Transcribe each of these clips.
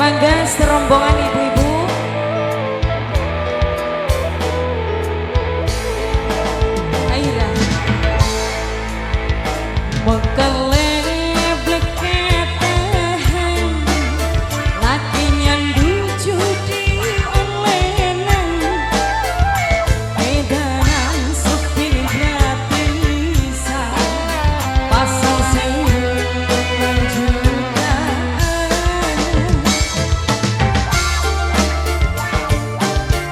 Mangga serombongan ibu-ibu. Aira.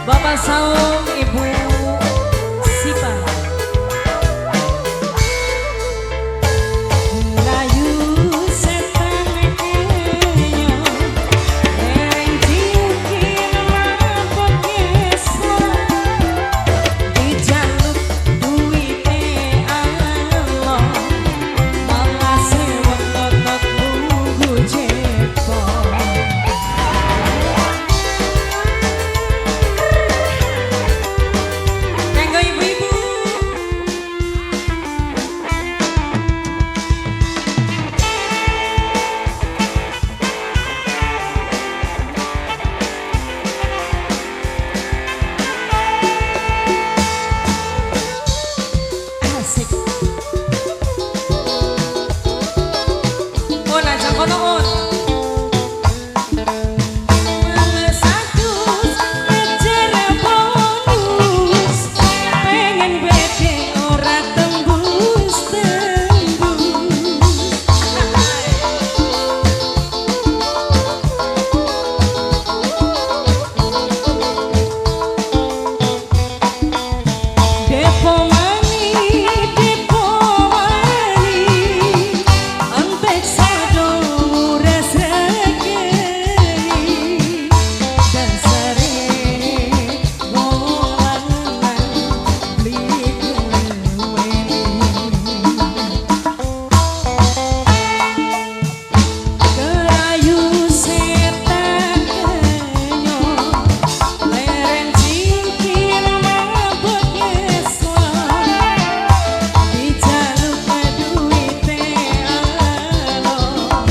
Bapak Saung, Ibu Sipa. Rayu setan kenyo, dereng diukir mabok yeswa, dijaluk duwite Allah, malah sewot totot nunggu cepot. Kanggo ibu-ibu. Asik. Oh, aja kono on. Males atus ngejar bonus, pengen bede ora tembus tembus. Depo mani, depo wani, entek sado nguras regeni, dasare wong lanang beli weni. Kerayu setan kenyo, leren cingkir mabok yeswa, dijaluk duwite Allah,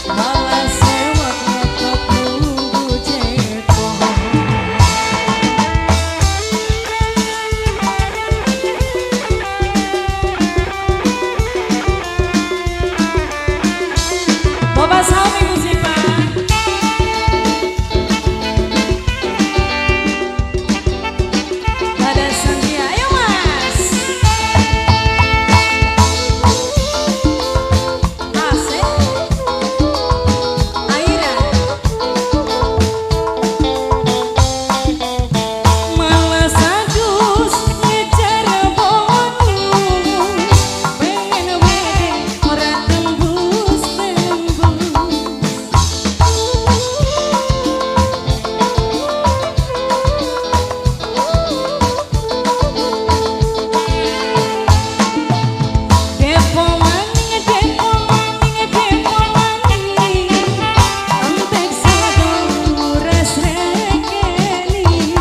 malah sewot ngetok nunggu cepot. Bapak Saung, Ibu Sipa. Ada Sandia, ayo Mas. Asik. Aira. Malas adus ngejar bonus, pengen wede ora tembus tembus. Depo maning, depo maning, depo maning, entek sado nguras regeni,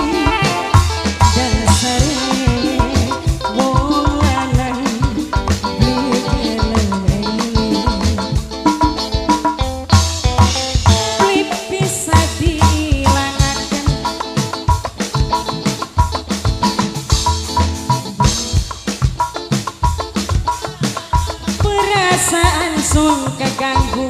dasare wong lanang beli keleni. Beli bisa diilangaken, perasaan sun keganggu.